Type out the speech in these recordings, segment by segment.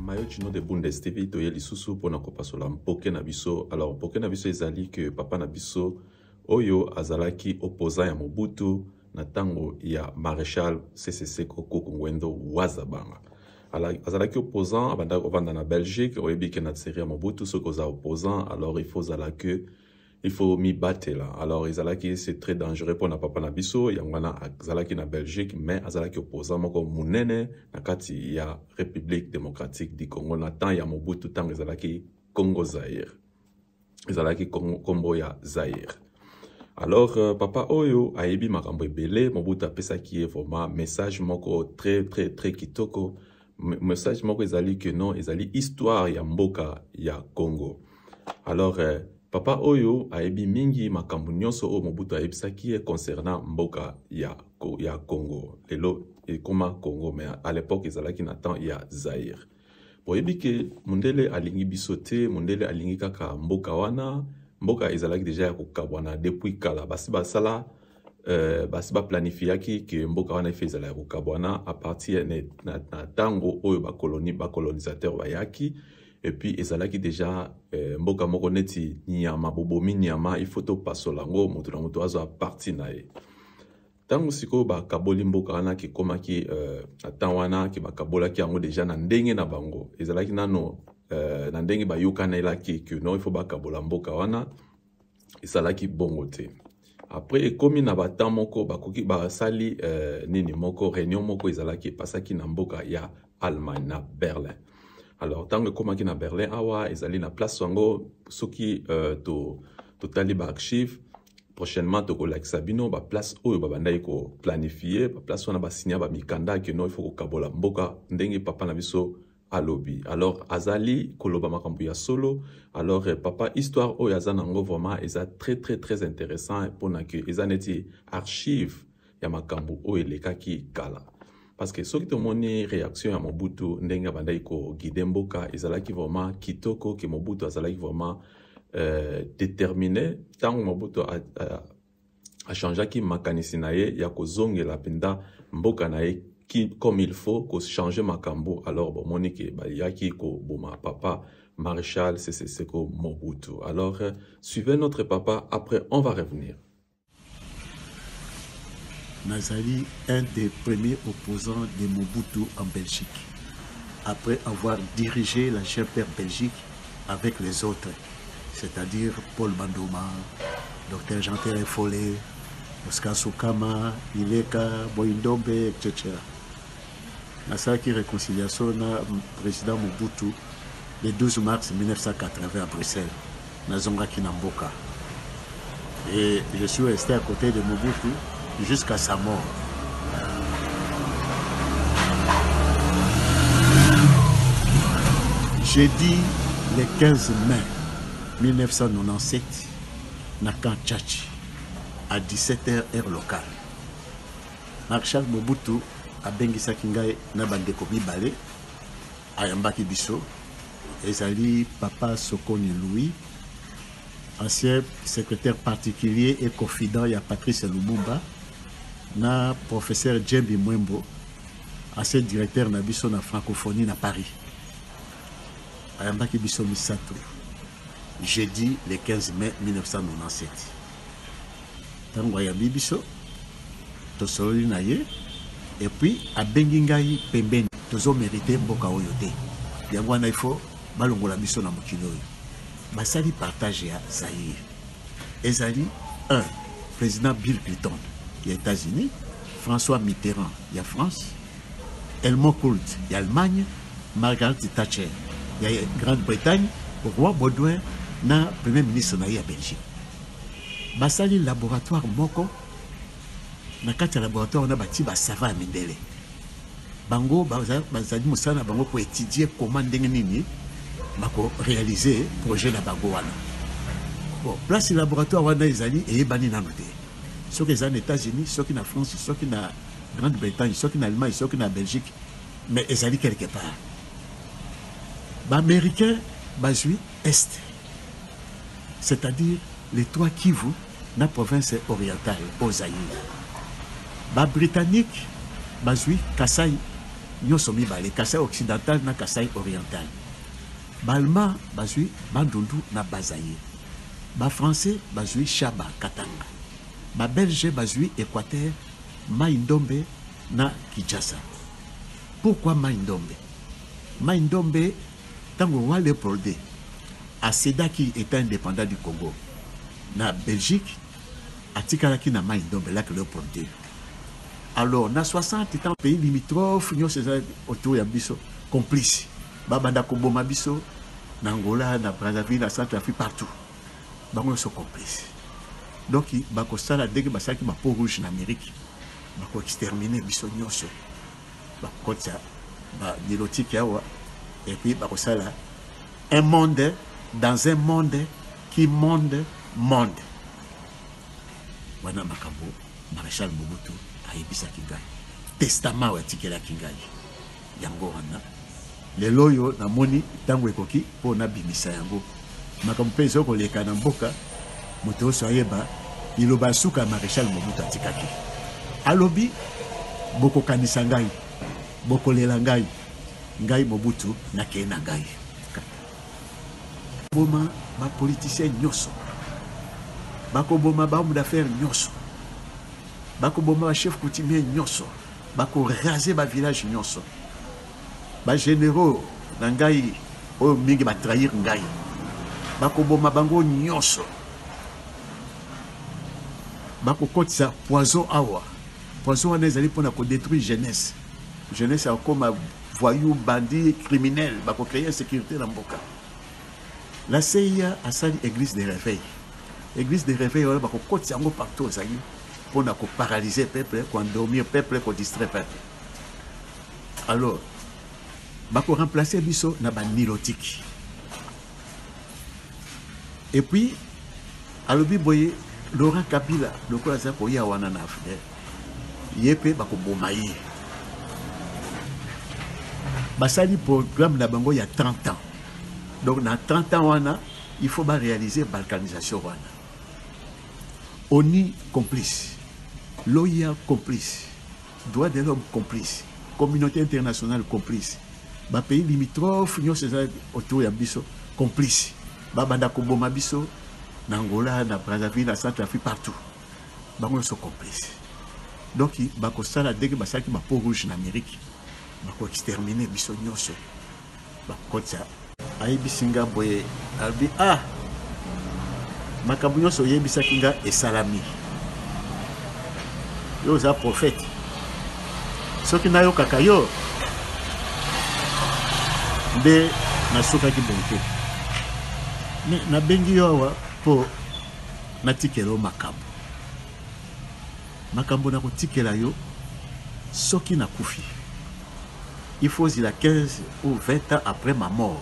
Mayo Chino de Bundes TV toye lisusu mpona kopasola mpoke na biso. Alors mpoke na biso ezali ke papa na biso oyo azalaki opposant ya Mobutu na ntango ya Maréchal Sese Seko Kuku Ngwendo Wazabanga. Azalaki opposant, abandaki kovanda na Belgique. Oyebi ke na série ya Mobutu, soki oza opposant, alors il faut ozala que il faut mibatela. Alors ezalaki, c'est très dangereux mpona papa na biso. Yango wana azalaki na Belgique, mais azalaki opposant moko monene na kati ya République démocratique du Congo na temps ya Mobutu, ntango ezalaki Congo Zaïre, ezalaki kombo ya Zaïre. Alors papa oyo ayebi makambo ebele. Mobutu apesaki ye vraiment message moko très très très kitoko. Message moko ezali que non, ezali histoire ya mboka ya Congo. Alors papa oyo ayebi mingi makambo nyonso oyo Mobutu ayebisaki ye concernant mboka ya Congo. Lelo ekoma Congo, mais à l'époque ezalaki na temps ya Zaïre. Boyebi ke mondele alingi biso te, mondele alingi kaka mboka wana. Mboka ezalaki deja ya kokabwana depuis kala. Basi basala basi baplanifiaki ke mboka wana efe ezala ya kokabwana à partir na ntango oyo bacolonisateur bayaki. Et puis ezalaki deja mboka moko neti nyama, bobomi nyama, il faut topasola yango, moto na moto azwa parti na ye. Ntango sikoyo bakaboli mboka wana, kekomaki na temps wana ke bakabolaki yango deja na ndenge na bango, ezalaki nano na ndenge bayokanelaki ke non, il faut bakabola mboka wana, ezalaki bongo te. Après ekomi na batemps moko bakoki basali nini moko, réunion moko ezalaki epasaki na mboka ya Allemagne, na Berlin. Alors ntango ekomaki na Berlin awa, ezali na place yango, soki totali baarchive prochainement, tokolakisa bino baplace oyo babandaki koplanifie, baplace wana basinya bamikanda ke non, il faut kokabola mboka ndenge papa na biso alobi. Alors azali koloba makambo ya solo. Alors papa, histoire oyo aza nango vraiment eza très très très intéressant mpona ke eza neti archive ya makambo oyo elekaki kala. Parce que soki tomoni réaction ya Mobutu, ndenge abandaki koguide mboka, ezalaki vraiment kitoko, ke Mobutu azalaki vraiment déterminé. Ntango Mobutu achangeaki makanisi na ye ya kozongela mpenza mboka na ye comme il faut, kochanger makambo, alors bomoni ke bayaki koboma papa Maréchal Sese Seko Mobutu. Alors suivez notre papa, après on va revenir. Nazali un des premiers opposants de Mobutu en Belgique, après avoir dirigé la GPR Belgique avec les autres, c'est-à-dire Paul Bandoma, Dr Jean-Pierre Follet, Oscar Sukama, Ileka, Boindombe, etc. Nasalaki réconciliation na président Mobutu le 12 mars 1980 à Bruxelles. Nazongaki na mboka. Et je suis resté à côté de Mobutu jusqu'à sa mort. Jeudi le 15 mai 1997, na camp Tshatshi, à 17h heure locale, Maréchal Mobutu abengisaki ngai na bandeko mibale, ayambaki biso. Ezali papa Sokoni Louis, ancien secrétaire particulier et confident ya Patrice Lumumba, na professeur Djembi Mwembo, ancien directeur na biso na francophonie na Paris. Ayambaki biso misato jeudi le 15 mai 1997. Ntango ayambi biso, tosololi na ye, et puis abengi ngai pembeni. Tozomérite mboka oyo te, yango wana il faut balongola biso na mokili oyo. Basali partage ya Zaïre. Ezali 1 président Bill Clinton ya États-Unis, François Mitterrand ya France, Helmut Kohl ya Allemagne, Margaret Thatcher ya Grande-Bretagne, roi Baudouin na premier ministre na ye ya Belgique. Basali laboratoire moko. Na kati ya laboratoire wana bati basava ya mindele. Bango bazali mosala na bango koétudie koma ndenge nini bakoréaliser projet na bango wana. Bon, place laboratoire wana ezali eyebani nano te, soki eza na États-Unis, soki na France, soki na Grande-Bretagne, soki na Allemagne, soki na Belgique, mais ezali quelque part. Baaméricain bazwi est, c'est-à-dire les trois Kivu na province orientale au Zaïre. Babritannique bazwi Kasai. nyonso mibale, Kasai occidental na Kasai oriental. Ba-Allemand bazwi Bandundu na Bas-Zaïre. Ba-Français bazwi Shaba, Katanga. Ba-Belge bazwi Equateur, Mai-Ndombe na Kinshasa. Pourquoi Mai-Ndombe? Mai-Ndombe, tango roi Leopold ii a cedaki Etat independant du Congo na Belgique, atikalaki na Mai-Ndombe, lac Leopold ii. Alors na 60 temps pays limitrophe nyonso eza autour ya biso complice babanda koboma biso na Angola, na Brazzaville, na Centrafrique, partout bango nyonso complice. Donc bakosala ndenge basalaki ba peau rouge na Amérique, bako exterminer biso nyonso, bakokotisa ba nilotique awa et puis bakosala un monde dans un monde qui monde monde. Wana makambo Marechal Mobutu ayebisaki ngai, testament oyo atikelaki ngai yango wana. Lelo oyo namoni ntango ekoki mpo nabimisa yango. Makambo mpe ezo koleka na mboka, moto nyonso ayeba liloba ya suka ya Marechal Mobutu atikaki. Alobi, bokokanisa ngai, bokolela ngai, ngai Mobutu nakei na ngai. Boma ba politiciens nyonso, bakoboma ba hommes d'affaires nyonso, bakoboma ba chefs coutumiers nyonso, bakoraser ba village nyonso. Ba généraux na ngai oyo mingi ba trahir ngai, bakoboma bango nyonso. Bakokotisa poison awa. Poison wana ezali mpona kodétruire jeunesse. Jeunesse akoma voyou, bandit, criminel, bakocréer insécurité na mboka. La CIA asali église de réveil. Église de réveil wana bakokotisa yango partout ozali mpona koparalyser peuple, koendormir peuple, kodistraire peuple. Alors bakoremplacer biso na banilotique. Et puis alobi boye, Laurent Kabila lokola aza koya wana na Afrique, ye mpe bakoboma ye. Basali programme na bango ya 30 ans. Donc na 30 ans wana il faut ba réaliser balkanisation wana. ONU complice, l'OIA complice, droit de l'homme complice, communauté internationale complice, ba pays limitrophes nyonso eza autour ya biso complice, babanda koboma biso na Angola, na Brazzaville, na Centrafrique, partout bango nyonso complice. Donc bakosala ndenge basalaki ba peau rouge na Amérique, bakoexterminer biso nyonso, bakokotisa. Ayebisi nga boye, alobi, ah, makambo nyonso oyebisaki nga esalami, yo oza prophète, soki nayokaka yo nde nasukaki boye te. Me nabengi yo awa mpo natikela yo makambo. Makambo nakotikela yo soki nakufi, il faut ozila 15 ou 20 ans après ma mort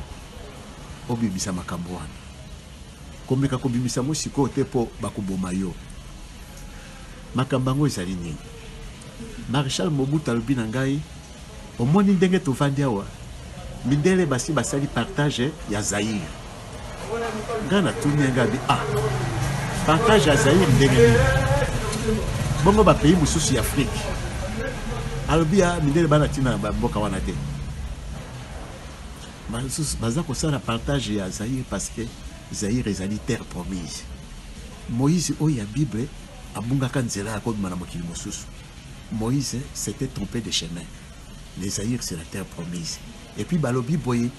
obimisa makambo wana. Komeka kobimisa yango sikoyo te mpo bakoboma yo. Makambo yango ezali nini? Maréchal Mobutu alobi na ngai, omoni ndenge tovandi awa, mindele basi basali partage ya Zaïre. Ngai natuni ye, ngai abi, ah, partage ya Zaïre ndenge nini? Bongo ba pays mosusu ya Afrique? Alobi, ah, mindele bana ntina na bamboka wana te. Basusu baza kosala partage ya Zaïre parce que Zaïre ezali terre promise. Moïse oyo ya Bible abungaka nzela ya kobima na mokili mosusu. Moïse s'était trompé de chemin. Le Zaïre, c'est la terre promise. Et puis balobi boye,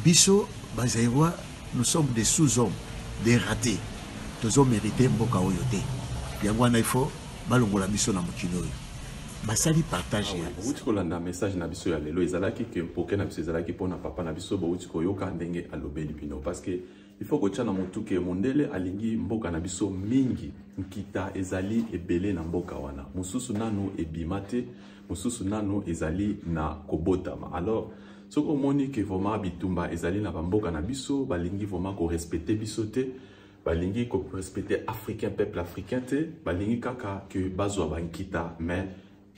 biso ba Zaïrois, nous sommes des sous-hommes, des ratés. Tozo mériter mboka oyo te. Yango wana il faut balongola biso na mokili oyo. Basali partage ya Bouti kolanda message na biso ya lelo, ezalaki ke mpoke na biso ezalaki mpona papa na biso. Bouti koyoka ndenge alobeli bino, parce que il faut kotia na motu ke mondele alingi mboka na biso mingi. Nkita ezali ebele na mboka wana, mosusu nanu ebima te, mosusu nanu ezali na kobotama. Alors soki omoni ke vraiment bitumba ezali na bamboka na biso, balingi vraiment korespecter biso te, balingi korespecter africain, peuple africain te, balingi kaka ke bazwa bankita, mais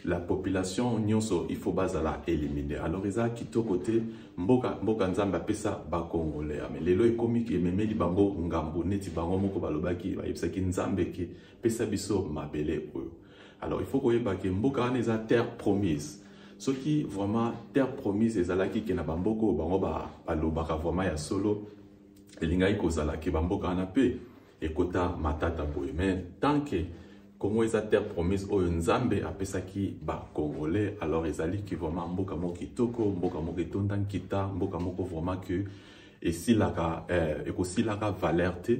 la population nyonso il faut bazala éliminer. Alors eza kitoko te. Mboka, mboka Nzambe apesa Bacongolais, mais lelo ekomi ke ememeli bango ngambo, neti bango moko balobaki, bayebisaki Nzambe ke pesa biso mabele oyo. Alors il faut koyeba ke mboka wana eza terre promise. Soki vraiment terre promise ezalaki ke na bamboka oyo bango balobaka vraiment ya solo, elingaki kozala ke bamboka wana mpe ekota matata boye. Mais tant que Congo eza terre promise oyo Nzambe apesaki ba Congolais, alors ezali ki vraiment mboka moko kitoko, mboka moko etonda nkita, mboka moko vraiment que esilaka ekosilaka valeur te.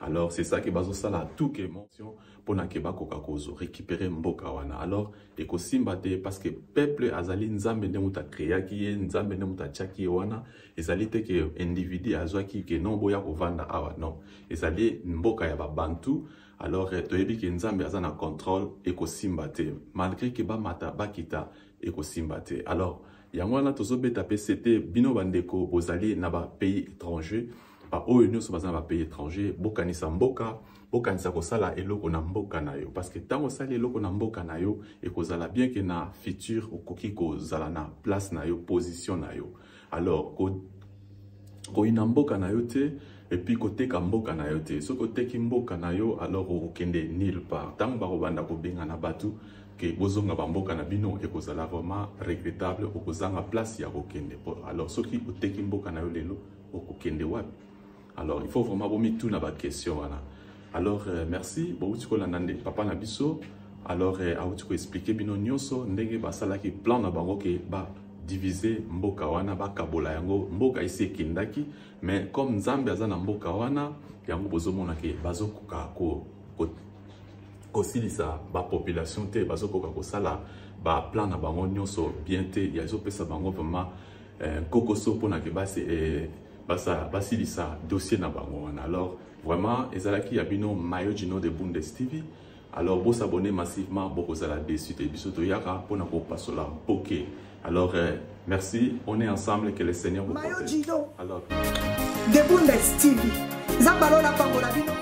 Alors c'est ça que bazosala tout que mention pona ke bakoka kozo récupérer mboka wana. Alors ekosimba te parce que peuple azali Nzambe nde moto akreaki ye, Nzambe nde moto atiaki ye wana. Ezali te ke individu azwaki ke non boya kovanda awa, non, ezali mboka ya babantu. Alors toyebi ke Nzambe aza na contrôle, ekosimba te malgré ke bamata bakita, ekosimba te. Alors yango wana tozobeta pe sete bino bandeko bozali na ba pays étranger, ba oyo nyonso baza na ba pays étranger, bokanisa mboka, bokanisa kosala eloko na mboka na yo, parce que ntango osali eloko na mboka na yo, ekozala bien ke na futur okoki kozala na place na yo, position na yo. Alors koyina mboka na yo te, et puis koteka mboka na yo te. Soki oteki mboka na yo, alors okokende nulle part. Ntango bakobanda kobengana bato ke bozonga bamboka na bino, ekozala vraiment regrettable, okozanga place ya kokende. Alors soki oteki mboka na yo lelo, okokende wapi? Alors il faut vraiment bomituna ba question wana. Alors merci bouti kolanda nde papa na biso. Alors auti koexpliquer bino nyonso ndenge basalaki plan na bango ke ba diviser mboka wana, bakabola yango. Mboka esi ekendaki, mais comme Nzambe aza na mboka wana, yango bozomona ke bazokoka kosilisa bapopulation te, bazokoka kosala baplan na bango nyonso bien te. Ya ezopesa bango vraiment nkokoso mpona ke basilisa dossier na bango wana. Alors vraiment ezalaki ya bino Mayo Gino de Bundes TV. Alors bosabonner massivement, bokozala déçu te. Biso toyaka mpona kopasola mpoke. Alors merci, on est ensemble, que le Seigneur vous Mayo protège. Gino Alors de Bundes TV, Nzambe alola pambola bino.